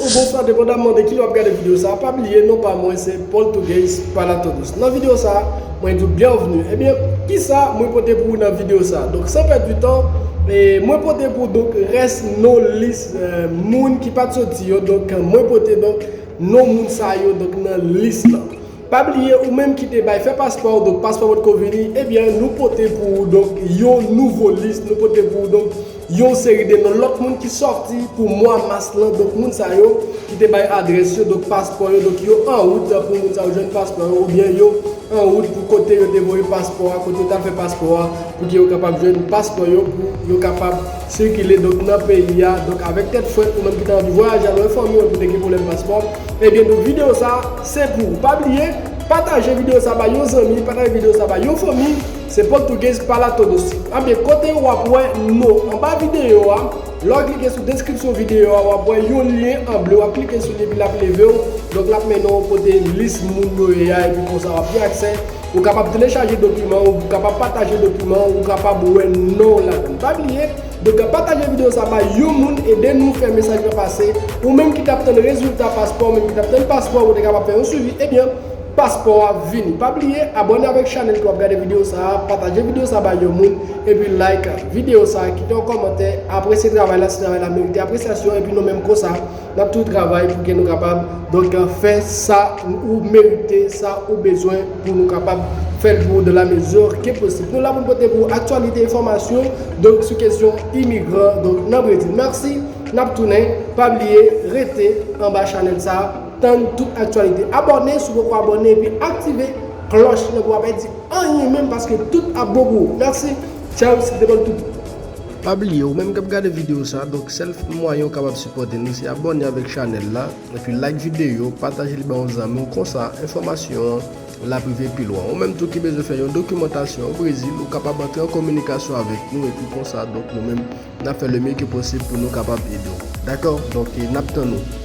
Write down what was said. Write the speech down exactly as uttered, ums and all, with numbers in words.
Bonswa, depandamman de ki lè w ap gade videyo sa, pa bliye non pa mwen se Português para Todos. Nan videyo sa, mwen di w byenvni. Ebyen, kisa mwen pote pou ou nan videyo sa? Donk, san pèdi tan, e, mwen pote pou ou, donk, rès non lis, e, moun ki pa t soti yo. Donk, mwen pote, donk, non moun sa yo, donk, nan lis lan. Pa bliye, ou menm ki te bay fè paspò, donk paspò potko vini, ebyen, nou pote pou ou, donk, yon nouvo lis, nou pote pou ou, donk, yon seri de non lòt moun ki sòti pou mwa mas lan. Donk, moun sa yo ki te bay adrès yo, donk, paspò yo, donk, yo an wout pou moun sa yo jwenn paspò yo, oubyen yo an wout pou kote yo te voye paspò a, kote yo t al fè paspò a, pou ke yo kapab jwenn paspò yo, pou yo kapab sikile, donk, nan peyi a. Donk, avèk tèt frèt, ou menm ki ta anvi vwayaje al wè fanmi w, epi w te gen pwoblèm paspò, ebyen, donk, videyo sa, se pou ou. Pa bliye, pataje videyo sa bay yon zanmi, pataje videyo sa bay yon fanmi. Se Português para Todos. Ebyen, kote w ap wè non anba videyo a, lè w klike sou deskripsyon videyo a, w ap wè yon lyen an ble, w ap klike sou li, epi l ap leve w. Donk, l ap mennen w kote lis moun yo ye a, epi konsa w ap gen aksè. Ou kapab telechaje dokiman, ou kapab pataje dokiman, ou kapab wè non w ladan. Pa bliye, donk, pataje videyo sa bay yon moun, ede nou fè mesaj lan pase. Ou menm ki t ap tann rezilta paspò, ou menm ki t ap tann paspò, ou te kapab fè yon swivi, ebyen, paspò a vini. Pa bliye, abòne avèk chanèl ke w ap gade videyo sa a, pataje videyo sa a bay yon moun, epi like videyo sa a, kite yon kòmantè, apresye travay la, si travay la merite apresyasyon, epi nou menm konsa, n ap toujou travay pou ke nou kapab, donk, fè sa ou merite, sa ou bezwen pou nou kapab fè l pou ou dans la mesure que possible. Nou la pou n pote pou ou aktyalite, enfòmasyon, donk, sou kesyon imigran, donk, nan Brezil. Mèsi, n ap tounen. Pa bliye, rete anba chanèl sa a, tann tout aktyalite. Abòne si w poko abòne, epi aktive klòch lan pou w pa pèdi anyen menm, paske tout ap bon pou ou. Mèsi, tchaw, se te Bon Tout. Pa bliye, ou menm k ap gade videyo sa, donk, sèl mwayen ou kapab sipòte nou, se abòne avèk chanèl la, epi like videyo, pataje li ba yon zanmi w, konsa, enfòmasyon an l ap rive pi lwen. Ou menm tou ki bezwen fè yon dokimantasyon o Brezil, ou kapab antre an kominikasyon avèk nou, epi konsa, donk, nou menm, n ap fè le mieux que possible pou nou kapab ede w. Dakò? Donk, e, n ap tann ou.